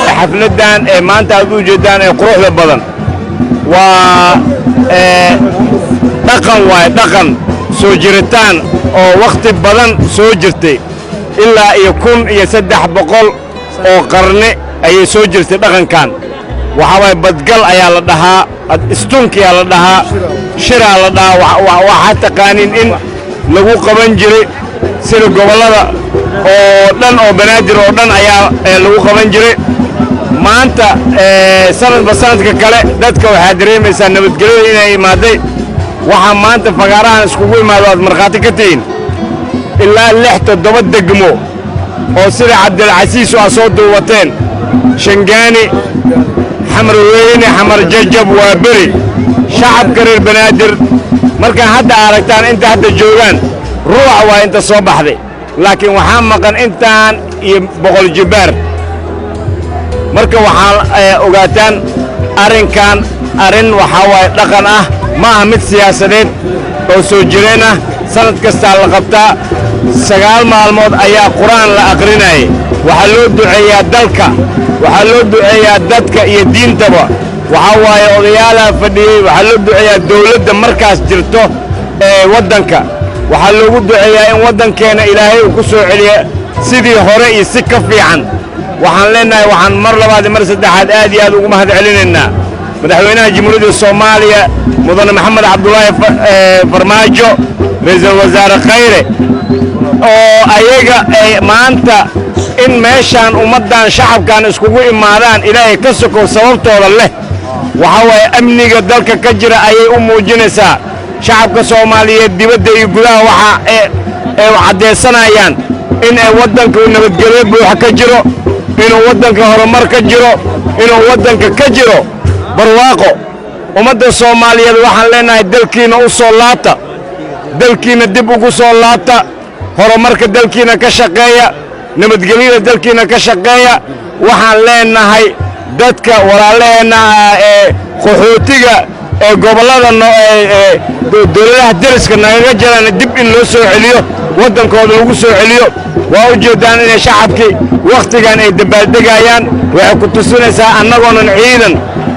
Xafladan ee maanta aad u jeedaan ee quruxda badan waa dhaqan, waaye dhaqan soo jiritaan oo wakhti badan soo jirtay. Ilaa iyo 1300 oo qarni ayay soo jirtay dhaqankan. Waxaa waaye badgal ayaa la dhahaa, istunkiyaa la dhahaa, shiraa la dhahaa. Waxaa taqaaniin in lagu qaban jiray sida gobollada oo dhan oo Banaadir oo dhan ayaa lagu qaban jiray. Maanta sanadba sanadka kale dadka waxaa dareemaysaa nabadgelyada inay imaaday. Waxaa maanta fagaarahan iskugu imaado aad markhaati ka tihiin ilaa lix toddoba degmo oo sida Cabdilcasiis oo aad soo duubateen, Shangaani, Xamar Weyne, Xamar Jajab, waa beri shacabka reer Banaadir. Markaa hadda aragtaan inta hadda joogaan ruuxa waa inta soo baxday, laakiin waxaa maqan intaan iyo 100 jibbaar. Marka waxaa ogaataan arrinkan arrin waxaa waaye dhaqan ah, ma aha mid siyaasadeed oo soo jireen ah. Sanad kastaa la qabtaa. 9 maalmood ayaa Qur'aan la aqrinayay. Waxaa loo duceeyaa dalka, waxaa loo duceeyaa dadka iyo diintaba. Waxaa waaye odayaalaa fadhiyey. Waxaa loo duceeyaa dawladda markaas jirto ee waddanka. Waxaa loogu duceeyaa in waddankeenna Ilaahay uu ku soo celiya sidii hore iyo si ka fiican. Waxaan leennahay, waxaan mar labaad iyo mar saddexaad aad iyo aad ugu mahad celinaynaa madaxweynaha Jamhuuriyadda Soomaaliya, mudane Maxamed Cabdulaahi Farmaajo, ra'iisul wasaare Khayre, oo ayaga ay maanta in meeshaan ummaddan shacabkan iskugu imaadaan Ilaahay ka sokow sababtooda leh. Waxaa waaye amniga dalka ka jira ayay u muujinaysaa shacabka Soomaaliyeed dibadda iyo gudaha. Waxa ay caddaysanayaan in ay waddanka uu nabadgelyo buuxa ka jiro, inuu waddanka horumar ka jiro, inuu waddanka ka jiro barwaaqo. Ummadda Soomaaliyeed waxaan leenahay, dalkiinna u soo laabta, dalkiinna dib ugu soo laabta, horumarka dalkiinna ka shaqeeya, nabadgelyada dalkiinna ka shaqeeya. Waxaan leenahay dadka walaalaheenna ah ee qaxootiga ee gobollada dowladaha deriska nagaga jiraan, dib in loo soo celiyo, waddankooda lagu soo celiyo. Waa u jeeddaan inay shacabkii wakhtigan ay dabbaaldegayaan. Waxay ku tusinaysaa annagoonan ciidan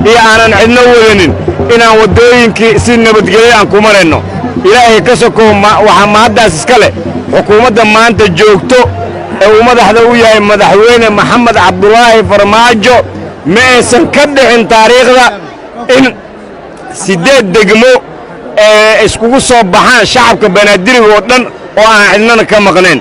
iyo aanan cidno wadanin inaan waddooyinkii si nabadgelyo aan ku marayno. Ilaahay ka sokow waxaa mahaddaas iska leh xukuumadda maanta joogto ee uu madaxda u yahay madaxweyne Maxamed Cabdulaahi Farmaajo. Ma aysan ka dhicin taariikhda in siddeed degmo ee iskugu soo baxaan shacabka Banaadiriga oo dhan oo aan cidnana ka maqnayn.